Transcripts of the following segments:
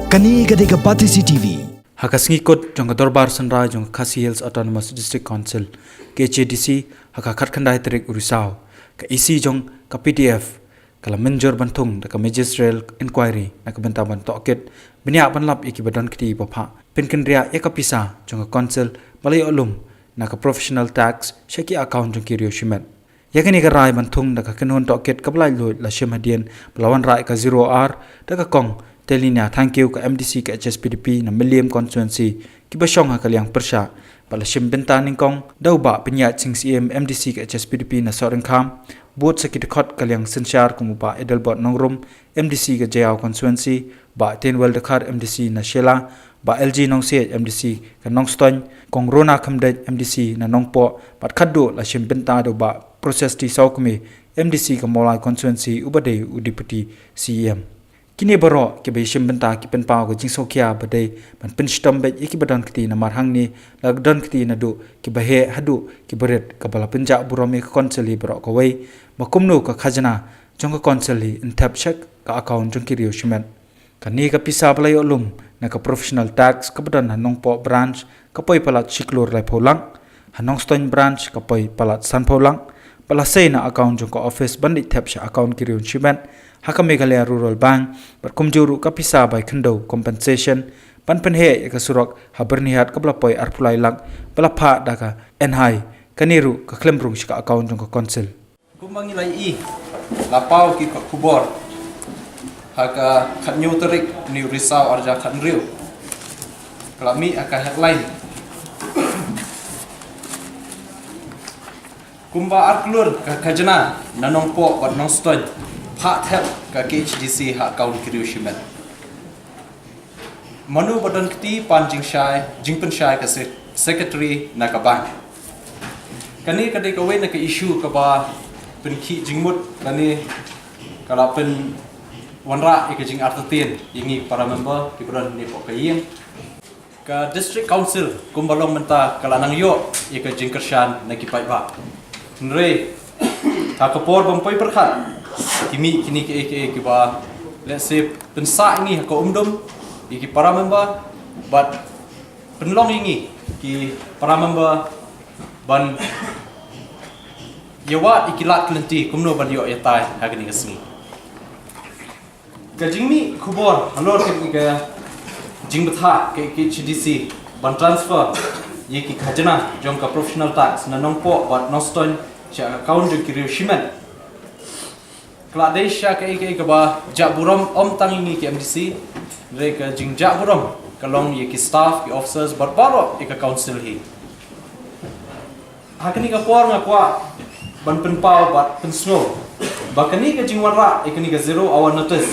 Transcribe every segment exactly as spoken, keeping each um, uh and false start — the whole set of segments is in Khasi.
Kane ka dei ka Batesi T V. Ha ka sngi kut jong ka Dorbar Synrai jong ka Khasi Hills Autonomous District Council, K H A D C, ha ka khatkhyndai tarik u Risaw, ka E C jong ka P D F ka la mynjur ban thung da ka magisterial inquiry na ka bynta ban tohkit bniah ban lap ïa kiba don kti ba phah pynkynriah ïa ka pisa jong ka council ba la ïoh lum na ka professional tax sha ki account jong ki riew shimet. Ïa kane ka rai ban thung da ka kynhun tohkit kaba laitluid la shim hadien ba la wanrah ïa ka zero hour da ka Kong Telinia Thangkiew, ka M D C ka H S P D P na Mylliem constituency, kiba shong ha ka liang pyrshah, ba la shim bynta nyngkong da u Bah Pynïaid Sing Syiem, M D C ka H S P D P na Sohryngkham, bud sa ki dkhot ka liang synshar kum u Bah Adelbert Nongrum, M D C ka Jaïaw constituency, Bah Tynwell Dkhar, M D C na Shella, Bah L G Nongsiej, M D C ka Nongstoiñ, Kong Rona Khymdeit, M D C na Nongpoh, bad khatduh la shim bynta da u Bah Precious T Sawkmie, M D C ka Mawlai constituency, uba dei u Deputy C E M. Kine baroh kiba ïashim bynta ki pynpaw ka jingsngewkhia ba dei ban pynshitom beit ïa kiba don kti, namar hangne la don kti naduh kiba heh haduh kiba rit, kaba la pynjah burom ïa ka council hi baroh kawei, ba kumno ka khajna jong ka council hi yn thep sha ka account jong ki riew shimet. Kane ka pisa ba la ïoh lum na ka professional tax kaba don ha Nongpoh branch ka poi palat shi klur laiphew lak, ha Nongstoiñ branch ka poi palat sanphew lak, ba la sei na account jong ka office ban leit thep sha account ki riew shimet ha ka Meghalaya Rural Bank, bad kumjuh ruh ka pisa bai khyndew compensation ban pynheh ïa ka surok ha Byrnihat kaba la poi arphew lai lak, ba la phah da ka N H I, kane ruh ka khlem rung sha ka account jong ka council. Kumba ngi la ïohi, la paw ki kot khubor ha ka khathynñiew tarik une u Risaw arhajar khathynriew, ka la mih ha ka headline: Kumba ar klur ka khajna na Nongpoh bad Nongstoiñ phah thep ka K H D C ha account ki riew shimet. Mano ba don kti pan jingshai, jingpynshai ka se-, secretary na ka bank. Kane ka dei kawei na ka issue kaba pynkhih jingmut, lane ka la pynwanrah ïa ka jingartatien ïa ngi para member kiba don hangne hapoh ka ïing. Ka District Council kumba long mynta ka la nang ïoh ïa ka jingkyrshan na ki paidbah. Hynrei ha ka por bym poi pyrkhat, ki mih kine kiei kiei kiba, let's say, pynsah ïa ngi ha ka umdum ïa ki para member, bad pynlong ïa ngi ki para member ban ïawad ïa ki lad ki lynti kumno ban ïoh ïatai ha kane ka sngi. Ka jingmih khubor halor kane ka jingbthah ka K H D C ban transfer ïa ki khajna jong ka professional tax na Nongpoh bad Nongstoiñ sha account jong ki riew shimet, ka la dei shisha kaei kaei kaba jah burom, ym tang ïa ngi ki M D C, hynrei ka jingjah burom ka long ïa ki staff, ki officers bad baroh ïa ka council hi. Ha kane ka por nga kwah ban pynpaw bad pynsngew ba kane ka jingwanrah ïa kane ka zero hour notice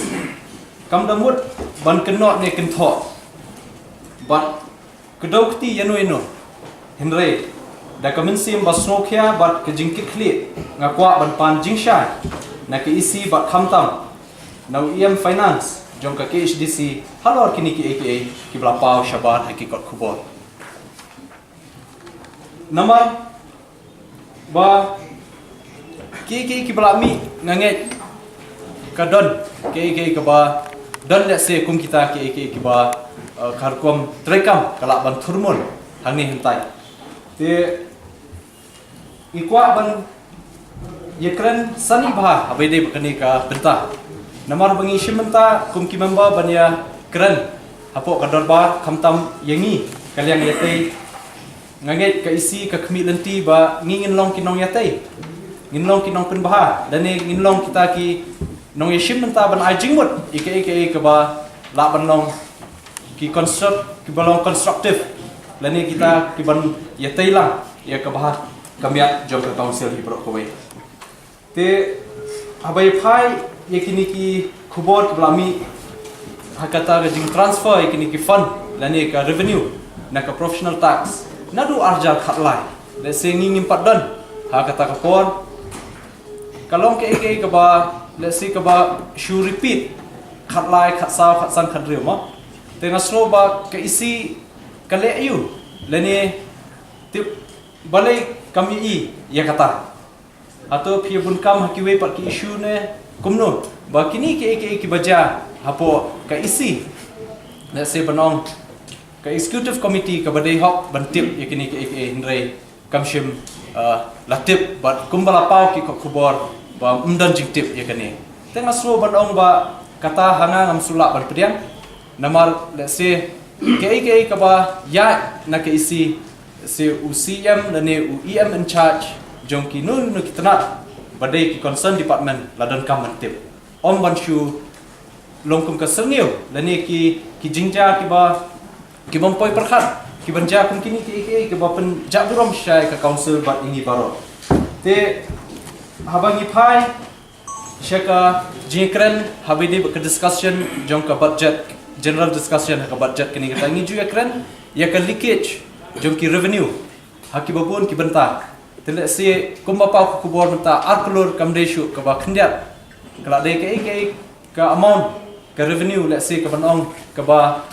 kam da mut ban kynnoh ne kynthoh bad kdew kti ïano ïano. Hynrei da ka mynsiem ba sngewkhia bad ka jingkitkhlieh, nga kwah ban pan jingshai na ka E C bad khamtam na u E M Finance jong ka K H D C halor kine kiei kiei kiba la paw shabar ha ki kot khubor. Namar ba kiei kiei kiba la mih, nga ngeit ka don kiei kiei kiba don, let's say, kum kita kiei kiei kiba, eh, ka rukom treikam ka lah ban thurmut hangne hangtai. Te ngi kwah ban ïakren sani bha haba ïadei bad kane ka bynta. Namar ba ngi shim bynta kum ki member ban ïakren hapoh ka dorbar, khamtam ïa ngi ka liang ïatei. Nga ngeit ka E C ka khmih lynti ba ngi ngin long ki nongïatei, ngin long ki nongpynbha, lane ngin long kita ki nongïashim bynta ban ai jingmut ïa kaei kaei kaba lah ban long ki construct, kiba long constructive, lane kita kiban ïatei lang ïa ka bha ka miat jong ka council hi baroh kawei. Te haba ïa phai ïa kine ki khubor kiba la mih ha kata ka jingtransfer ïa kine ki fund lane ka revenue na ka professional tax naduh arhajar khatlai, let's say, ngi ngim pat don ha kata ka por, ka long kaei kaei kaba, let's say, kaba shu repeat khatlai, khatsaw, khatsan, khatriew mo. Te nga sngew ba ka E C ka leh aiu, lane te balei kam ïohi ïa kata. Hato phi ïa bun kam ha kiwei pat ki issue ne kumno? Ba kine kiei kiei kiba jia hapoh ka E C Let's say ban ong ka executive committee kaba dei hok ban tip ïa kine kiei kiei, hynrei kam shym, uh, la tip bad kumba la paw ki khubor ba ym don jingtip ïa kane. Te nga sngew ban ong ba kata ha nga ngam shu lah ban pdiang. Namar let's say kiei kiei kaba ïaid na ka E C, let's say u C M lane u E M in charge jong kino kino ki tnat ba dei ki concern department la donkam ban tip. Ym ban shu long kum ka syrngiew lane ki, ki jingjia kiba, ki bym poi pyrkhat, ki ban jia kum kine kiei kiei kiba pynjah burom shisha ïa ka council bad ïa ngi baroh. Te haba ngi phai sha ka jingkren, haba ïadei bad ka discussion jong ka budget, general discussion ha ka budget kane kata, ngi ju ïakren ïa ka leakage jong ki revenue ha kiba bun ki bynta. Te let's say kumba paw ka khubor mynta ar klur kam dei shuh kaba khyndiat. Ka la dei kaei kaei ka amount, ka revenue, let's say kaban ong kaba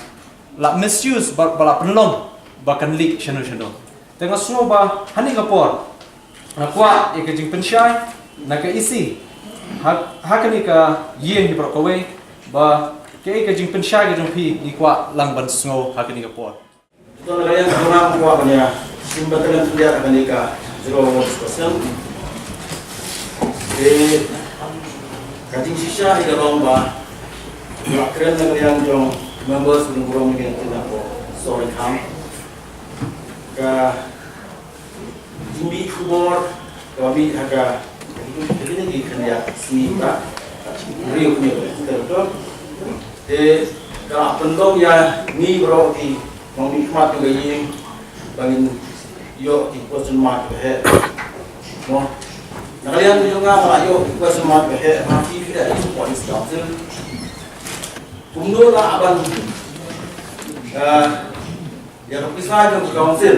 la misuse ba, ba la pynlong ba kan leak shano shano. Te nga sngew ba ha kane ka por nga kwah ïa ka jingpynshai na ka E C ha, ha kane ka ïing hi baroh kawei, ba kaei ka jingpynshai ka jong phi ngi kwah lang ban sngew ha kane ka por. To, na ka liang ka jong nga nga kwah ban ïa shim bynta lem khyndiat ha kane ka general discussion. Te ka jingshisha hi ka long ba nga kren na ka liang jong members jong burom ngi, ngi na ko, sorry, kam ka jingmih khubor kaba mih ha ka, ha kine ki khyndiat sngi ba hynriew, hynñiew, te ka la pynlong ïa ngi baroh ki nongmihkhmat jong ka ïing ba ngin ïoh ki question mark kiba heh. Mo, na ka liang ka jong nga, nga la ïoh ki question mark kiba heh ha ki, ki da ïoh police council. Kumno lah ban, eh, ïa ka pisa jong ka council,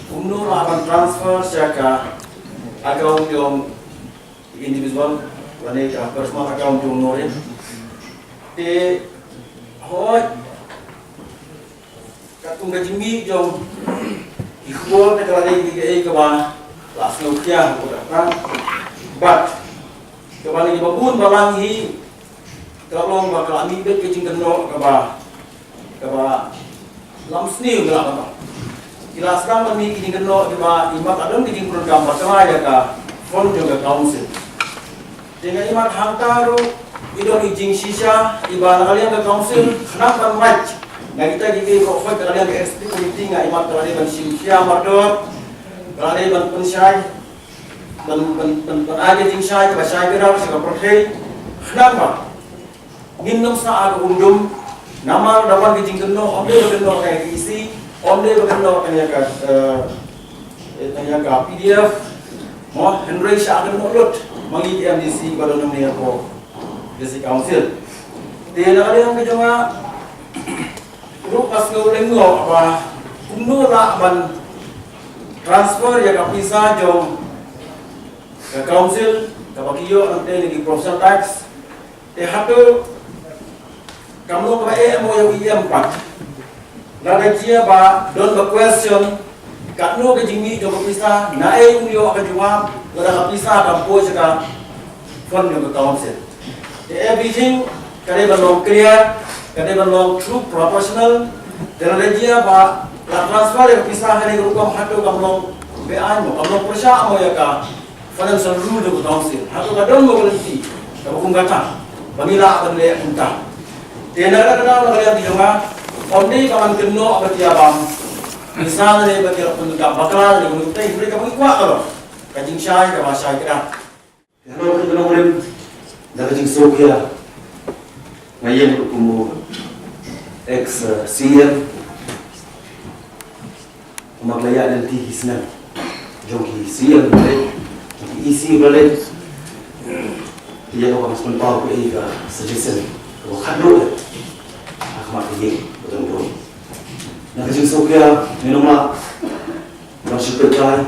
kumno lah ban transfer sha ka account jong individual lane ka personal account jong u nongrim. Te hooid, katkum ka jingmih jong ki khubor te ka la dei kaei kaba la sngewkhia ha ka, but kaba la dei kaba bun balang hi ka long ba ka la mih beit ka jingkynnoh kaba, kaba lam sniew, ka la kaba ki la sdang ban mih ki jingkynnoh kiba imat la don ki jingpyndonkam bakla ïa ka fund jong ka council. Te nga imat hangta ruh i don i jingshisha iba na ka liang ka council khnang ban mad na kita kiei kiei baroh, na ka liang ka executive committee nga imat ka la dei ban shim khia mardor, ka la dei ban pynshai, ban, ban, ban, ban ai ka jingshai kaba shai kdar sha ka pyrthei, khnang ba ngin ym sah ha ka um dum. Namar da wan ka jingkynnoh, ym dei ba kynnoh tang ïa ka E C, ym dei ba kynnoh tang ïa ka, eh, tang ïa ka P D F, mo, hynrei shah kynnoh lut ma ngi ki M D C ba don hangne hapoh District Council. Te na ka liang ka jong nga ruh nga sngew lyngngoh ba kumno lah ban transfer ïa ka pisa jong ka council kaba ki ïoh na ka bynta ki professional tax. Te hato kam long kaba eh mo ïa u E M pat? Lada jia ba don ba question katno ka jingmih jong ka pisa, naei un ïoh ka jubab lada ka pisa kam poi sha ka fund jong ka council? Te everything ka dei ban long clear, ka dei ban long through professional. Te lada jia ba la transfer ïa ka pisa ha kane ka rukom, hato kam long beaiñ mo, kam long pyrshah mo ïa ka financial rule jong ka council? Hato ka don mo ka lynti kaba kum kata ba ngi lah ban leh kumta? Te na kata ka daw, na ka liang ka jong nga, ym dei ba ngan kynnoh ba ki ïa bam pisa ne ba ki ïa pyndonkam bakla ne kumno, te hynrei kaba ngi kwah ka long ka jingshai kaba shai kdar. Te halor ka jingkynnoh rim, da ka jingsngewkhia, nga ïeng ruh kum u ex, eh, C M. Namar la ïaid lynti ki snem jong ki C M ba leit, jong ki E C ba leit. Te ïa kaba nga sngewthuh kaei ka suggestion kaba khatduh ha khmat ka ïing ba don ruh. Na ka jingsngewkhia, ngin ym lah ban shu peit kai,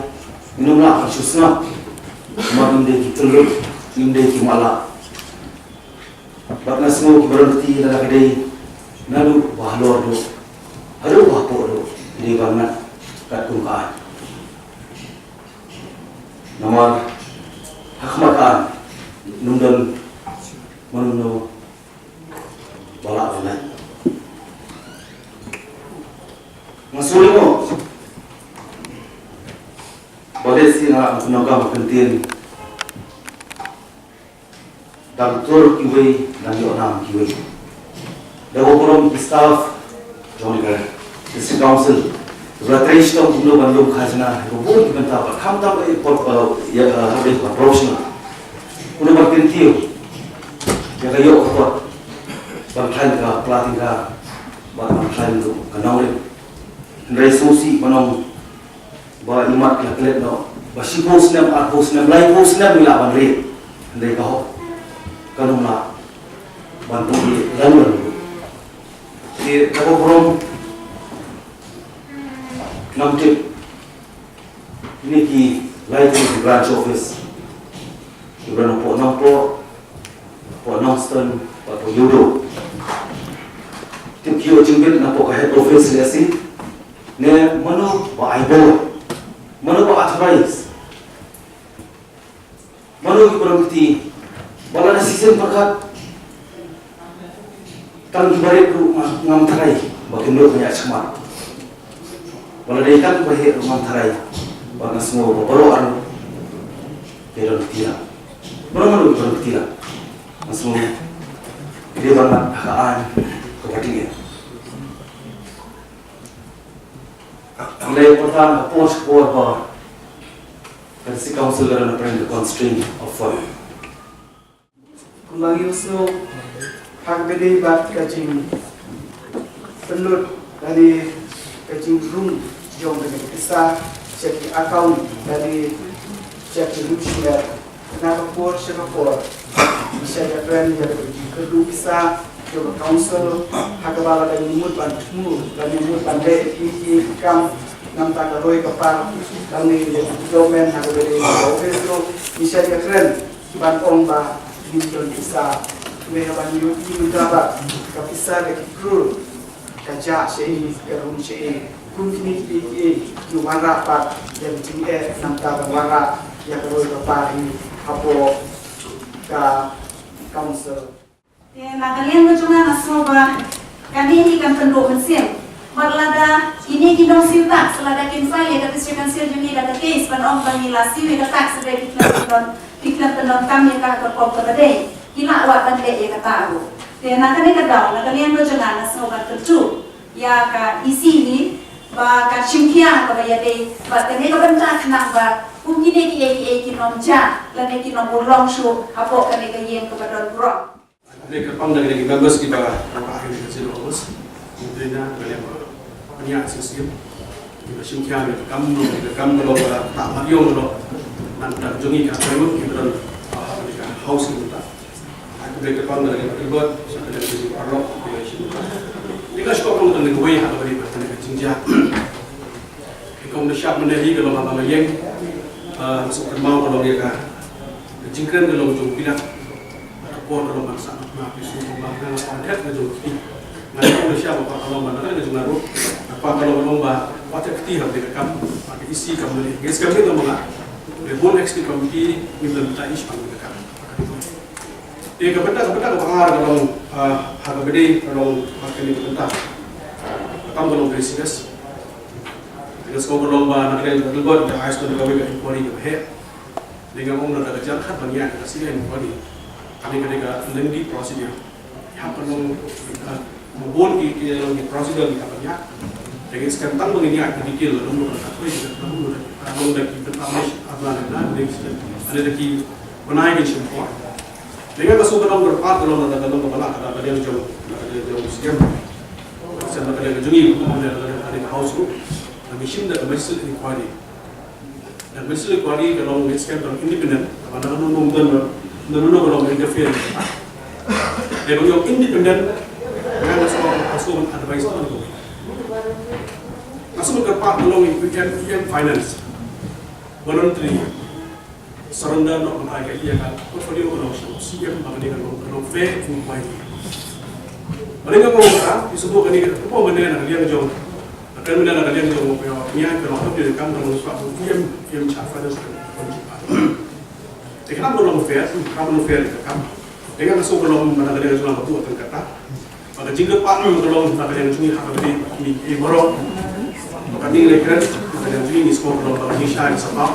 ngin ym lah ban shu sngap. Namar ngim dei ki tyllut, ngim dei ki matlah. Bad nga sngew ki baroh ki lada ka dei naduh ba halor duh haduh ba hapoh duh, ki dei ban ngat katkum ka aiñ. Namar ha khmat ka aiñ ym don mano mano ba lah ban ngat. Nongkam kyntien. Dang tur kiwei, dang ïoh nam kiwei. Da ka burom ki staff jong ka District Council, ba la trei shitom kumno ban lum khajna ha ka bun ki bynta, bad khamtam ha ka por, eh, ïa, eh, ha ka professional. Kumno ban kyntiew ïa ka ïoh ka kot ban khlaiñ ka pla tyngka bad ban khlaiñ ka nongrim. Hynrei sngewsih ban ong ba i mat ki la klet noh, ba shiphew snem, arphew snem, laiphew snem ngi lah ban rit. Hynrei ka hok, kan ym lah ban pynlong lano lano. Te da ka burom ngam tip, kine ki lai tylli ki branch office, ki branch hapoh Nongpoh, hapoh Nongstoiñ, hapoh Ïewduh. Tip ki ïoh jingbit na hapoh ka head office lehse, ne mano ba ai bor, mano ba authorize, mano ki ba rung kti, ba lada shisien pyrkhat tang ki barit ruh nga, ngam tharai ba kin duh ban ïa shmat. Ba lada ïa tang ki baheh ruh ngam tharai, ba nga sngew ba baroh arngut ki don kti lang. Mano mano ki don kti lang. Nga sngew ki dei ban mat ha ka aiñ kaba tyngeh. Ngi la ïa pyrta ha por sha por ba ka District Council ka don hapdeng ka constraint of fund. Kumba ngi ïohsngew ha kaba ïadei bad ka jingpynlut lane ka jingrung jong kane ka pisa sha ki account lane sha ki ruh sha na ka por sha ka por. Ngi shait ïakren ïa ka jingkyrduh pisa jong ka council ha kaba lada ngi mut ban thmu lane mut ban leh ïa ki kam namar ka roi ka par lane ïa ki document ha kaba ïadei bad ka office ruh ngi shait ïakren ban ong ba ngim don pisa. Hynrei haba ngi ïohi mynta ba ka pisa ka ki klur ka jah shaei, ka rung shaei. Kum kine kiei kiei ngi wanrah pat ïa ka jingeh namar ban wanrah ïa ka roi ka par hi hapoh ka council. Te na ka liang ka jong nga nga sngew ba kane hi kan pynduh mynsiem. Bad lada kine ki nongsiew tax lada kin file ïa ka District Council jong ngi da ka case ban ong ba ngi la siew ïa ka tax hynrei ki khlem pyndonkam ïa ka ha ka rukom kaba dei, ki lah wad ban leh ïa kata ruh. Te na kane ka daw na ka liang ka jong nga nga sngew ban kyntu ïa ka E C hi ba kan shim khia ha kaba ïadei bad kane ka bynta khnang ba kum kine kiei kiei kin ym jah lane kin ym urlong shuh hapoh kane ka ïing kaba don burom. Kane ka pang da kine ki members kiba la ïa ka zero hours. Ngi trei na ka liang ba pynïaid shisien. Kiba shim khia ka kam, ka kam ka long ba ta mat ïong ka long. Nangta ka jong ngi ka payut kiba don, ah, ka house ki mynta. Kane ka pang da kine ki members, sa ka liang ki arlok kiba shim khia. Ngi ka shuwa ka long tang kawei ha kaba dei bad kane ka jingjia. Ka kong da shah mynne hi ka long ha Banglaïeng. Ah, ka suk kynmaw ka long ïa ka, ka jingkren ka long jong u Pilat. Ka por ka long ban sah ma phi shu ba nga nga ong thet ka jong phi. Nga ong da shah ba ka long ban ka jong nga ruh. Ka por ka long ba wat ka kti ha ka kam. Ba ka E C kam mynne. Ngi skhem ni ka ma nga. Le bun executive committee ngi lam ta ish ban ka kam. Te ka bynta, ka bynta kaba ar ka long, ah, ha kaba dei ka long, ah, kane ka bynta. Ka kam ka long very serious. Nga sngew ka long ba na ka liang ka Gilbert ka ai sdang kawei ka inquiry kaba heh. Te nga ong na ka jingkhot ban ïa ka serious inquiry. Kane ka dei ka lengthy procedure. Hap ka long, ah, Bun ki, ki, ki procedure ki hap ban ïaid. Te ngi skhem tang ba ngin ïaid ka detail, la dum ka kawei, la dum ka long da ki department, ah, na, na, na, da ki bnai ki shim por. Te nga ka shu ka long ka part ka long da ka long ka bala ka da ka liang jong, da ka liang jong skem. Skem da ka liang jong ngi, da ka liang, da ka liang house ruh. Da ngi shim da ka Magistrate Inquiry. Da ka Magistrate Inquiry ka long, ngi skhem ka long independent, ba na ka nong nong don, nong nong ka long interfere. Te ka long independent, nga nga shu, nga shu advice on ko. Nga shu ka part ka long in E M, E M Finance. Voluntary surrender noh ka ïa ka portfolio ka long sha C M ba ka long, ka long fair inquiry. Ba ka long ka, i shu ka ni ka ko ba ne na ka liang jong Ka kren mynne na ka liang jong u Pio, nia ka long hapdeng ka kam ka long shuwa u E M, E M Shah Finance ka long. Te ka long fair, ka long fair ka kam. Te nga ka shu ka long mynne na ka liang jong nga ka buh tang kata. Ba ka jingkyrpad ka long na ka liang jong ngi ha ka dei ni e baroh. Ba ka dei re kren, na ka liang jong ngi shu ka long ba ka dei shai sa ba.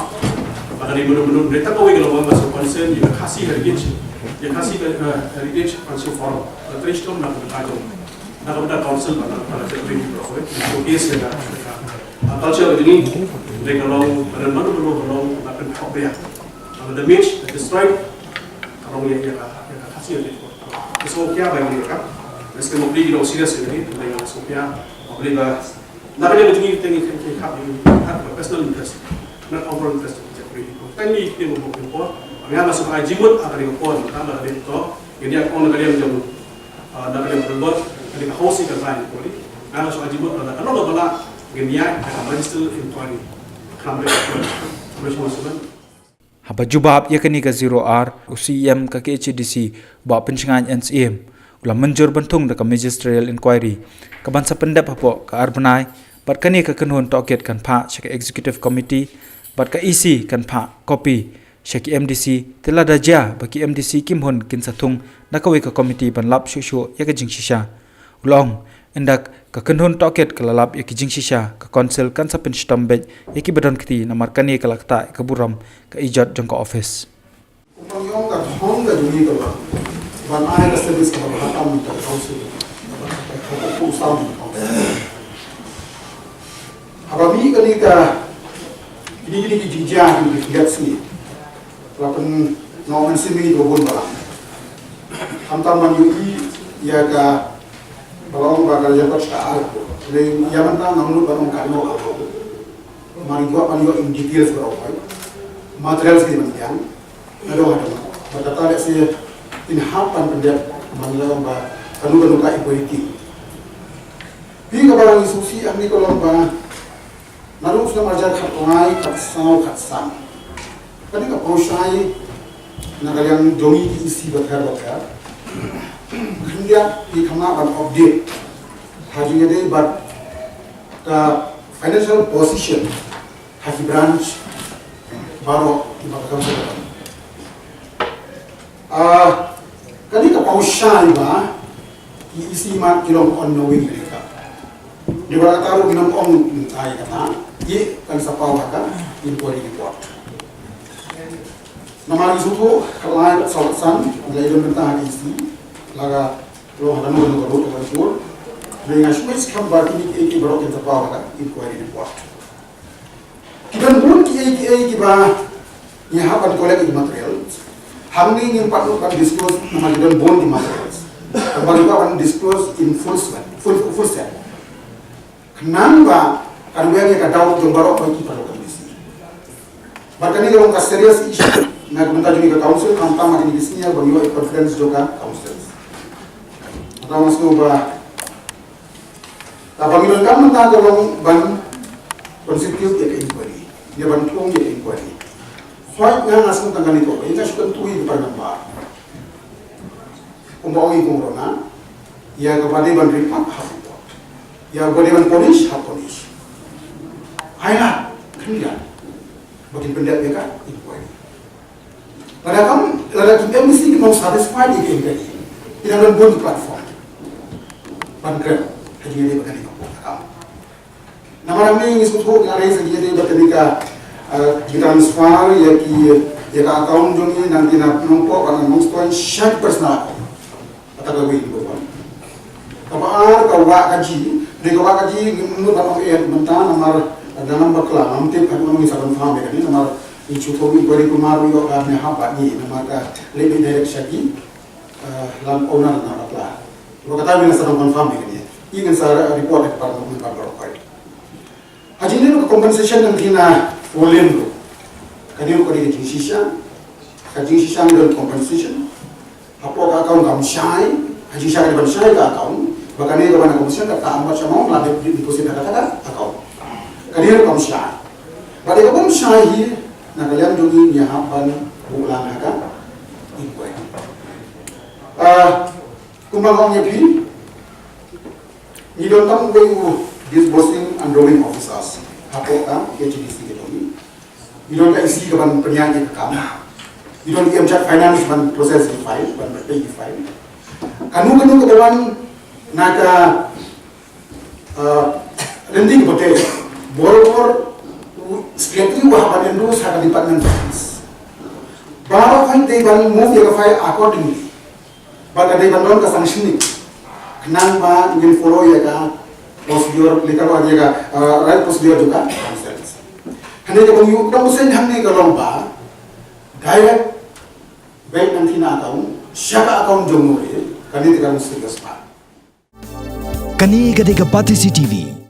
Ani menu menu mereka kawei kalau orang masuk concern di Khasi Heritage, di Khasi Heritage Council Forum. Terus tu nak berkata, nak berkata council mana pada terpilih berapa? Okey, saya dah. Culture ini mereka kalau pada mana mana kalau nak berkata apa ya? Kalau damage, destroy, kalau yang yang Khasi Heritage. So kya bagi mereka? Meski mau pergi kita serius ini, mereka so kya? Apa dia? Nak dia begini kita ini kita have personal interest, not overall interest. Tang ni ki mo mo ko. Ang nga sa ay jimut ang kani ko. Tama na dito. Hindi ako na kani ang jimut. Na kani ang bulbot. Kani ka hosi ka sa ko. Ang sa ay jimut na kano ba bala. Hindi ka magistrate inquiry. Kami ko. Kami ko. Haba jubab ïa kane ka zero hour, u C E M ka K H A D C, Bah Pynshngaiñ N Syiem, u la mynjur ban thung da ka magisterial inquiry kaban sa pyndep hapoh ka ar bnai, bad kane ka kynhun tohkit kan phah sha ka executive committee, bad ka E C kan phah copy sha ki M D C, te lada jia ba ki M D C kim hun kin sa thung da kawei ka committee ban lap shuh shuh ïa ka jingshisha. U la ong, ynda ka kynhun tohkit ka la lap ïa ki jingshisha, ka council kan sa pynshitom beit ïa kiba don kti namar kane ka la ktah ïa ka burom ka ijot jong ka office. Haba mih kane ka, kine kine ki jingjia, kine ki kiad sngi, la pynnoh mynsiem ïa ngi kiba bun balang. Khamtam ban ïohi ïa ka, ba la ong ba ka la ïapat sha ka ar. Ïa mynta ngam nud ban ong katno ar. Mar ïoh ban ïoh in details baroh. Materials ki ban ïang. Haduh haduh. Bad kata lehse in hap ban pyndep ban ïa ba kano kano ka equality. Phi kaba ngi sngewsih hangne ka long ba naduh u snem ar hajar khatkhyndai, khatsaw, khatsan, kane ka pawshai na ka liang jong ngi ki E C bather bather, khyndiat ki khynnah ban update ha jingïadei bad ka financial position ha ki branch baroh kiba ka kam. Ah, kane ka pawshai ba ki E C mat ki long unknowing. Dei ba kata ruh ngi nang ong mynta ïa kata, ïa kan sa paw ha ka inquiry report. Namar ngi sngewthuh ka lai ka saw ka san la ïa don mynta ha ka E C, la ka long ha kano kano ka ruh ka ruh. Dei nga shu ngeit skhem ba kine kiei kiei baroh kin sa paw ha ka inquiry report. Ki don bun kiei kiei kiba ngi hap ban collect ïa ki materials. Hangne ngim pat nud ban disclose namar ki don bun ki materials. Tangba ngi kwah ban disclose in full set, full, full set. Khnang ba kan weng ïa ka doubt jong baroh ba ki paralok M D C. Bad kane ka long ka serious issue na ka bynta jong ka council, khamtam ha kine ki sngi ba ngi ïoh ïa conference jong ka council. Nga sngewbha Kaba ngi donkam mynta ka long ban constitute ïa ka inquiry, ïa ban thung ïa ka inquiry. Hooid, nga nga sngewthuh tang kane ka, nga shu kyntu ïa ki para member. Kumba ong i Kong Rona, ïa kaba dei ban report ha report, ïa kaba dei ban punish ha punish. Ai la khyndiat ba kin pyndep ïa ka inquiry. Lada kam, lada ki M D C kim satisfied ïa ka inquiry, ki dang don bun platform ban kren ha jingïadei bad kane ka kam. Namar hangne ngi sngewthuh ngi la raise ha jingïadei bad kane ka, eh, ki transfer ïa ki, ïa ka account jong ngi na ki na Nongpoh bad na Nongstoiñ sha ki personal account. Kata ka wei number one. Kaba ar ka wah kaji, dei ka wah kaji ngim nud ban ong eh mynta namar da ngam bakla, ngam tip, haduh mynno ngin sa confirm ïa kane namar ngi shu thung inquiry kumno ruh ïoh ka ne hap bad ngi namar ka leit direct sha ki, eh, land owner na bakla. Ba kata ngin sa confirm ïa kane. Ngin sa report ïa ka para member baroh. Ha jingdon ka compensation nangta na four lane ruh. Kane ruh ka dei ka jingshisha. Ka jingshisha ngi don compensation. Hapoh ka account kam shai. Ha jingshisha ka dei ban shai ka account. Ba kane ka ban compensation ka ta ambat sha mo la de-, deposit ha kata ka account. Kane ruh kam shai. Ba dei ka bym shai hi na ka liang jong ngi ngi hap ban buh lang ha ka inquiry. Ah, kumba nga ong ïa phi, ngi don tang uwei u disbursing and drawing officers hapoh ka K H A D C ka jong ngi. Ngi don ka E C ka ban pynïaid ïa ka kam. Ngi don ka in charge finance ban process ïa ki file, ban pay ïa ki file. Kano kano kaba wan na ka, ah, lending kaba dei, borrower, u, Secretary wa ban endorse ha ka Department of Finance. Baroh hynrei ban move ïa ka file accordingly. Ba ka dei ban don ka sanctioning. Khnang ba ngin follow ïa ka procedure, legal wa ïa ka, uh, right procedure jong ka council. Hangne ka ban ïoh ka ban seng hangne ka long ba direct beit nangthie na account, sha ka account jong u re, kane te ka long serious ba. Kane ka dei ka Batesi T V.